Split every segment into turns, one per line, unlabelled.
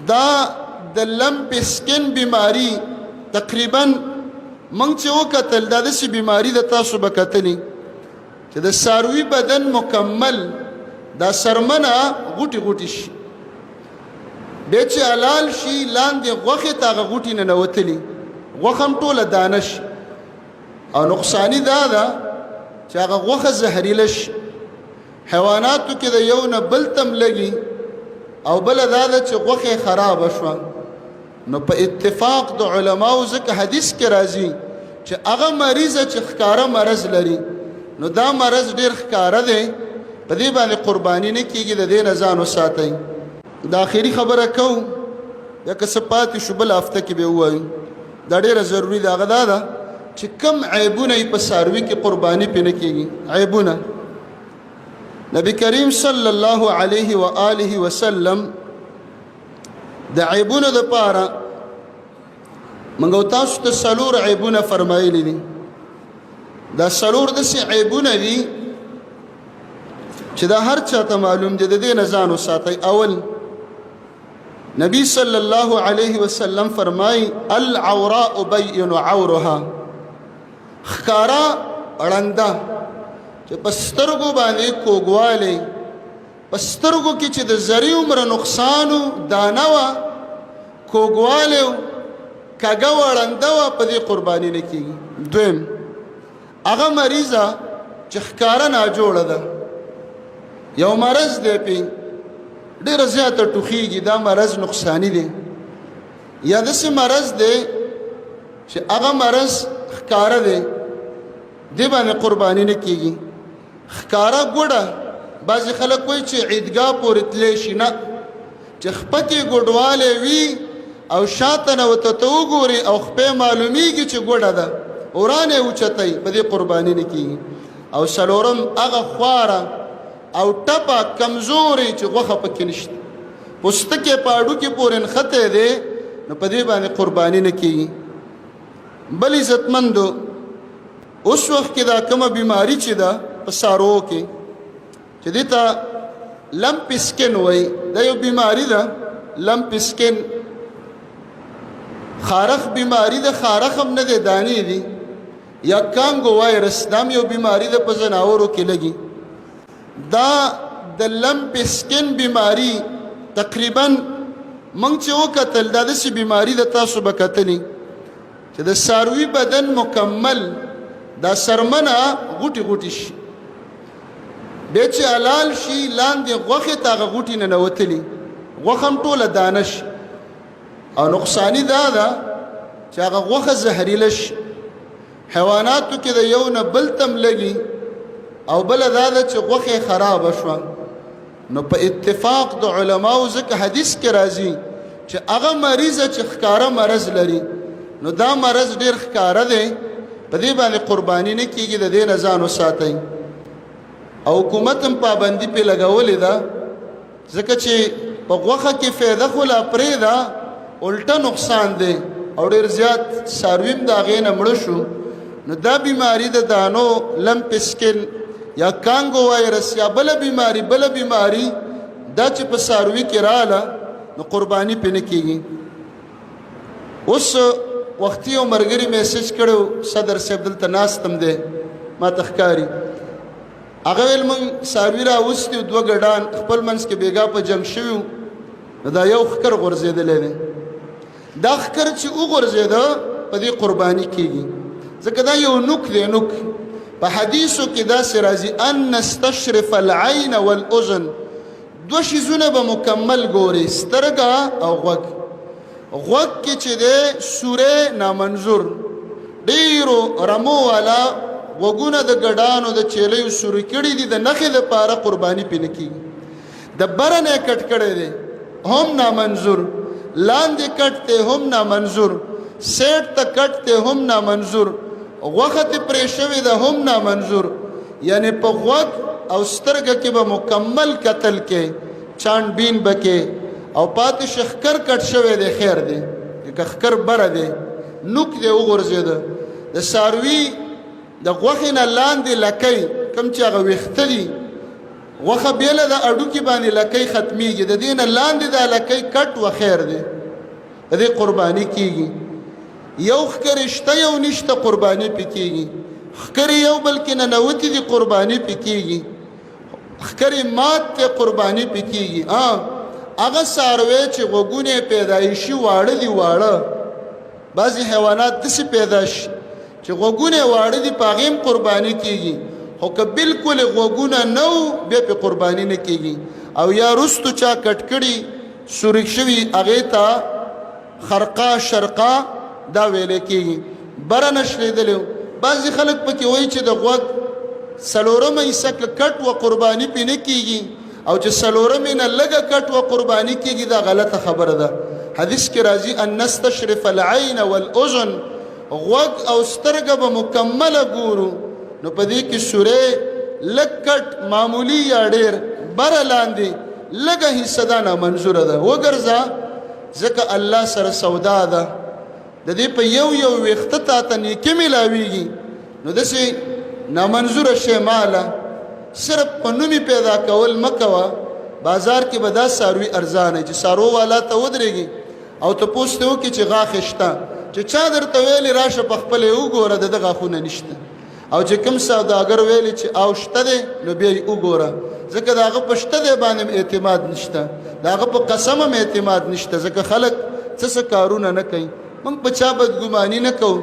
دا د لمپ سکن بیماری تقریبا مونږ چې وکتل، دا داسې بیماری د تاسو به کتلی چې د ساروي بدن مکمل دا سرمنه غوټي غوټي شي، بیا چې حلال شي لاندې غوښې ته هغه غوټي ننوتلي، غوښه هم ټوله دانه شي. او نقصاني دا ده چې هغه غوښه زهريله شي. حیواناتو کې د یو نه بل تم لګي، او بل دا ده چې غوښه خراب شوه. نو په اتفاق د علماو، ځکه حدیث کې راځي چې هغه مریض چې ښکاره مرض لري، نو دا مرض ډیر ښکاره دی، په دې باندې قرباني نه کیږي، د دې نه ځان وساتئ. د اخري خبره کو یا که څه پاتې شو بل هفته کې به ووایو، دا ډیره ضروري ده. هغه دا ده چې کم عیبونه په څاروي کې قرباني پې نه کیږي. عیبونه نبی کریم صلی الله علیه و آله وسلم د عیبونو د پاره موږ تاسو ته څلور عیبونه فرمایلي دي. دا څلور داسې عیبونه دي چې دا هر چاته معلوم دي، د دې نه ځان وساتئ. اول، نبی صلی الله علیه وسلم فرمای: العوراء بین عورها. ښکارا ړنده چې په سترګو باندې کوګوالی، په سترګو کې چې د ذری عمر نقصانو دانه وه، کوږوالی و، کږه وه، ړنده وه، په دې قرباني نه کېږي. دویم، هغه مریضه چې ښکاره ناجوړه ده، یو مرض دی پې ډېره زیاته ټوخېږي، دا مرض نقصاني دی، یا داسې مرض دی چې هغه مرض ښکاره دی، دې باندې قرباني نه کېږي. ښکاره ګوډه، بعضې خلک وایي چې عیدګاه پورې تللی شي، نه، چې خپه کې ګوډوالی وي او شاته نه ورته ته وګورې او خپه معلومیږي چې ګوډه ده، ورانه یې اوچتوي، په دې قرباني نه کېږي. او څلورم، هغه خواره او ټپه کمزورې چې غوښه پکې نشته، پوستکی په هډوکي پورې نښتی دی، نو په دې باندې قرباني نه کېږي. بل عزتمندو، اوس وخت کې دا کومه بیماری چې ده په سارو کې چې دې ته لمپ سکن وایي، دا یو بیماری ده، لمپ سکن خارخ بیماری ده، خارخ هم نه دی، دانې دي، یا کانګو وایرس، دا هم یو بیماری ده په ځناورو کې لګي. دا د لمپ سکن بیماری تقریبا مونږ چې وکتل، دا داسې بیماری ده تاسو به کتلی چې د څاروي بدن مکمل دا سرمنه غوټي غوټي شي، بیا چې حلال شي لاندې غوښې ته هغه غوټي ننوتلي، غوښه هم ټوله دانه شي. او نقصاني دا ده چې هغه غوښه زهريله شي. حیواناتو کې د یو نه بل تم لګي، او بل دا ده چې غوښه خرابه شوه. نو په اتفاق د علماو، ځکه حدیث کې راځي چې هغه مریض چې ښکاره مرض لري، نو دا مرض ډیر ښکاره دی، په دې باندې قرباني نه کیږي، د دې نه ځان وساتئ. او حکومت هم پابندي پې لګولې ده، ځکه چې په غوښه کې فایده خو لا پرېږده، الټه نقصان دی، او ډېر زیات څاروي هم د هغې نه مړه شو. نو دا بیماری د دانو لمپ سکن یا کانګو وایرس یا بله بیماری، بله بیماری دا چې په څاروي کې رااله، نو قرباني پې نه کېږي. اوس وختي یو مرګري میسج کړو، صدر صاحب دلته ناست هم دی، ما ته ښکاري. هغه ویل موږ څاروي راوستي، دوه ګډان خپل منځ کې بیګا په جنګ شوي، نو دا یو ښکر غورځېدلی دی. دا ښکر چې وغورځېده، په دې قرباني کېږي، ځکه دا یو نوک دی. نوک په حدیثو کې داسې راځي: ان نستشرف العین والاذن. دوه شیزونه به مکمل ګوري، سترګه او غوږ. غوږ کې چې دی سوری نامنظور، ډیرو رمو والا غوږونه د ګډانو د چیلیو سوري کړي دي، د نښې دپاره قرباني پې نه کېږي. د بره نه کټ کړی دی هم نامنظور، لاندې کټ دی هم نامنظور، سیټ ته کټ دی هم نامنظور، غوښه ترې پرې شوې ده هم نامنظور. یعنی په غوږ او سترګه کې به مکمل قتل کې چان بین بکې. او پاتې شخکر کټ شوی دی، خیر دی، که ښکر بره دی، نوک دی وغورځېده، د څاروي د غوښې نه لاندې لکۍ کوم چې هغه ویښته دي، غوښه بیله د اډوکی باندې لکۍ ختمیږي، د دین لاندې د لکۍ کټ و خیر دی، د دې قرباني کیږي. یو ښکر شته یو نشته قرباني پکېږي، ښکر یو بل کې ننوتي دي قرباني پکېږي، ښکر مات ته قرباني پکېږي. هغه څاروی چې غوږونه پیدایشي واړه دي، واړه بعضې حیوانات داسې پیدا شي چې غوږونه واړه دي، په هغې هم قرباني کېږي، خو که بالکل غوږونه نه وو بیا پې قرباني نه کېږي. او یا وروستو چا کټ کړي سورک شوي هغې ته خرقه شرقه دا ویل کېږي، بره نه شلېدلی. بعضې خلک پکې وایي چې د غوږ څلورمه حصه که کټ و قرباني پې نه کېږي، او چې څلورمې نه لږه کټ و قرباني کېږي، دا غلطه خبره ده. حدیث کې راځي ان نستشرف العین والاذن، غوږ او سترګه به مکمله ګورو، نو په دې کې سورې لږ کټ معمولی یا ډېر بره لاندې لږه حصه دا نامنظوره ده. وګرځه، ځکه الله سره سودا ده، د دې په یو یو ویښته تا ته نیکي میلاویږي، نو داسې نامنظوره شی ماله صرف په نومي پیدا کول مه کوه. بازار کې به دا څاروي ارزانه چې څارو والا ته ودرېږي او تپوس ته وکړي چې غاښ شته، چې چا درته ویلي راشه په خپله یې وګوره، د ده غاښونه نشته. او چې کوم سوداګر ویلي چې او شته دی، نو بیا یې وګوره، ځکه د هغه په شته دی باندې هم اعتماد نشته، د هغه په قسم هم اعتماد نشته، ځکه خلک څه څه کارونه نه کوي. موږ په چا بدګماني نه کوو،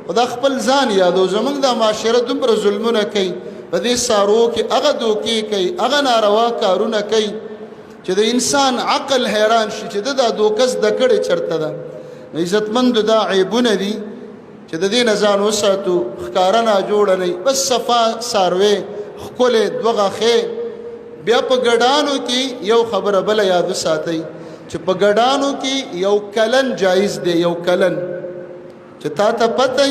خو دا خپل ځان یادو. زموږ دا معاشره دومره ظلمونه کوي، په دې څاروو کې هغه دوکې کوي، هغه ناروا کارونه کوي چې د انسان عقل حیران شي چې دا دوکه زده کړې چېرته ده. نو عزتمندو دا عیبونه دي چې د دې نه ځان وساتو. ښکاره نه جوړه نه، بس صفا څاروی ښکلی دوه غاښې. بیا په ګډانو کې یو خبره بله یاد وساتئ چې په ګډانو کې یو کلن جایز دی، یو کلن چې تا ته پته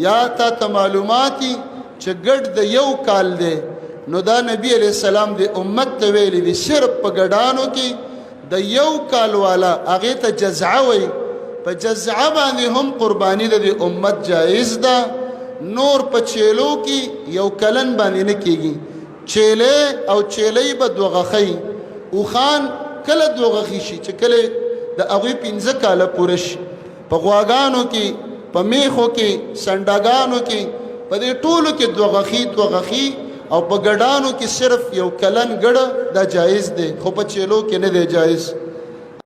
یا تا ته معلوماتي چې ګډ د یو کال دی، نو دا نبی علیہ السلام د امت ته ویلي دي صرف په ګډانو کې د یو کال والا هغې ته جزعه وایي، په جزعه باندې هم قرباني د امت جایز ده. نور په چیلو کې یو کلن باندې نه کېږي. چیلې او چیلۍ به دوه غاښۍ، اوښان کله دوه غاښي شي چې کله د هغوی 5 کاله پوره شي. په غواګانو کې، په میخو کې، سنډاګانو کې، په دې ټولو کې دوه غاښي دوه غاښي، او په ګډانو کې صرف یو کلن ګډ دا جایز دی، خو په چیلو کې نه دی جایز.